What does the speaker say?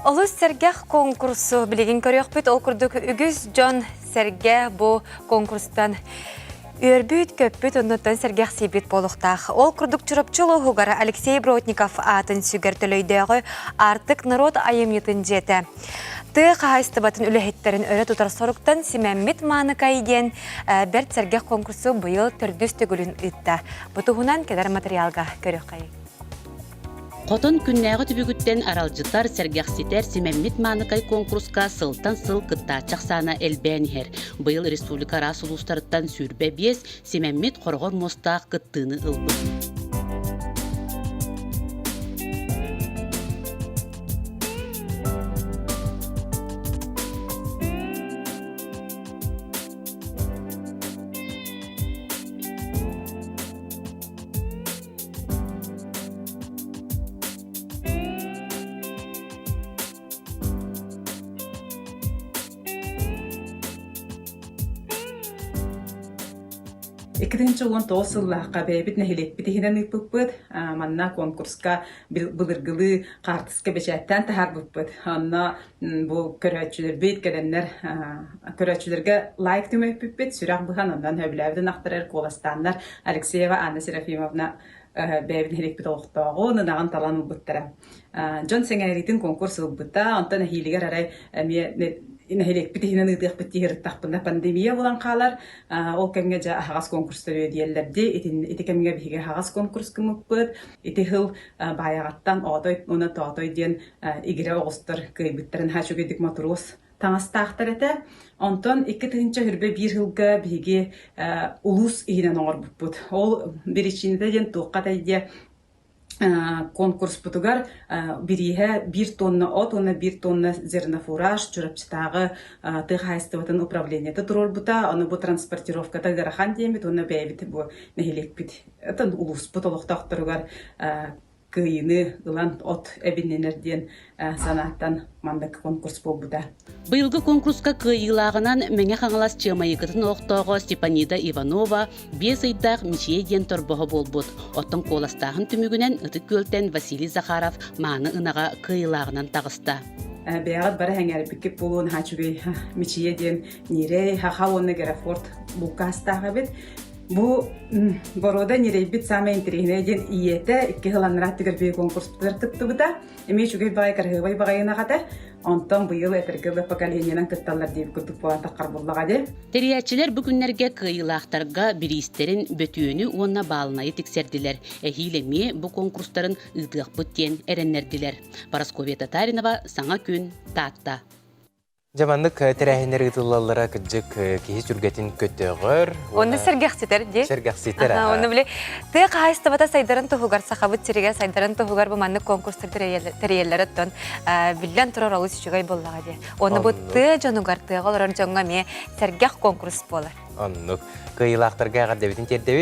Олус сэргэх конкурсу билигин көрүөхпүт. Ол курдук үгүс дьон сэргэ бу конкурстан үөрбүт, көппүт, оннуттан сэргэхсийбит буолуохтаах. Ол курдук Чурапчы улууһугар Алексей Бродников аатын сүгэр Төлөйдөөҕү Аартык норуот айымньытын дьиэтэ. Тыа хаһаайыстыбатын үлэһиттэрин өрө тутар соруктан симэммит мааныкай диэн бэрт сэргэх конкурсу быйыл төрдүс төгүлүн ыытта. Бу туһунан кэлэр материалга көрүөххэйиҥ. Хотон күннээҕи түбүгүттэн аралдьытар, сэргэхситэр, симэммит мааныкай куонкуруска сылтан сыл кыттааччы ахсаана элбээн иһэр. Быйыл республика араас улуустарыттан 25 симэммит хороҕор муостаах кыттыыны ылбыт. 2019 сыллаахха бэйэбит нэһилиэкпит иһинэн ыыппыппыт. Манна конкурска былыргылыы хаартыска бэчээттээн таһаарбыппыт. Онно бу көрөөччүлэрбит кэлэннэр көрөөччүлэргэ лайк түмэппиппит, сүрэх быһан онон сөбүлээбит ынахтарар куоластааннар Алексеева Анна Серафимовна бэйэбит нэһилиэкпит олохтооҕун, ынаҕын талан ылбыттара. Дьон сэҥээриитин конкурс ылбыта, онтон эһиилигэр арай эмиэ нэһилиэкпит иһинэн ыытыахпыт дии ырыттахпына пандемия буолан хаалар. Ол кэмҥэ дьэ аһаҕас конкурстар үөдүйэллэр дии. Ити кэмҥэ биһиги аһаҕас конкурс гыммыппыт. Ити сыл Баайаҕаттан Оотой уонна Тоотой диэн игирэ оҕустар кыайбыттарын наһаа үчүгэйдик мотуруос таҥастаахтар этэ. Онтон 2021 сылга биһиги улуус иһинэн оҥорбуппут. Ол биричиинэтэ диэн туохха этэй диэ конкурспутугар бирииһэ биир тонна от уонна биир тонна зернофураж Чурапчытааҕы тыа хаһаайыстыбатын управлениета туруорбута. Ону бу транспортировката ыарахан диэммит уонна бэйэбит бу нэһилиэкпит улууспут олохтоохторугар кыайыыны ылан от эбиннинэр диэн санааттан маннык конкурс буолбута. Быйылгы конкурска кыайыылааҕынан Мэҥэ Хаҥалас Чыамайыкытын олохтооҕо Степанида Иванова биэс ыйдаах Мичийэ диэн торбоһо буолбут. Оттон куоластааһын түмүгүнэн Ытык Күөлтэн Василий Захаров мааны ынаҕа кыайыылааҕынан таҕыста. Бэйэҕит бары сэҥээрбиккит буолуо наһаа үчүгэй Мичийэ диэн ньирэй, хаха уонна Герафорд булкаастаах эбит. Бу боруода ньирэйбит саамай интэриэһинэй диэн ийэтэ икки сыл анараа өттүгэр биһиги конкурспутугар кыттыбыта. Эмиэ үчүгэй баҕайы кыраһыабай баҕайы этэ. Онтон быйыл этэргэ дылы поколениенан кытталлар диэбит курдук буолан таххар буллаҕа дии. Тэрийээччилэр бу күннэргэ кыайыылаахтарга бириистэрин, бөтүөнү уонна баалынайы тиксэрдилэр. Эһиил эмиэ бу конкурстарын ыытыахпыт диэн эрэннэрдилэр. Парасковья Татаринова, Саҥа күн, Таатта. Дьэ маннык тэрээһиннэр ыытыллаллара кырдьык киһи сүргэтин көтөҕөр. Онно сэргэхситэр дии. Сэргэхситэр. Онно били тыа хаһаайыстыбата сайдарын туһугар, сахабыт сиригэр сайдарын туһугар бу маннык конкурстар тэрийэллэр оттон биллэн турар олус үчүгэй буоллаҕа дии. Онно бу тыа дьонугар, тыаҕа олорор дьоҥҥо эмиэ сэргэх конкурс буолар. Оннук. Кыайыылаахтарга эҕэрдэбитин тиэрдэбит.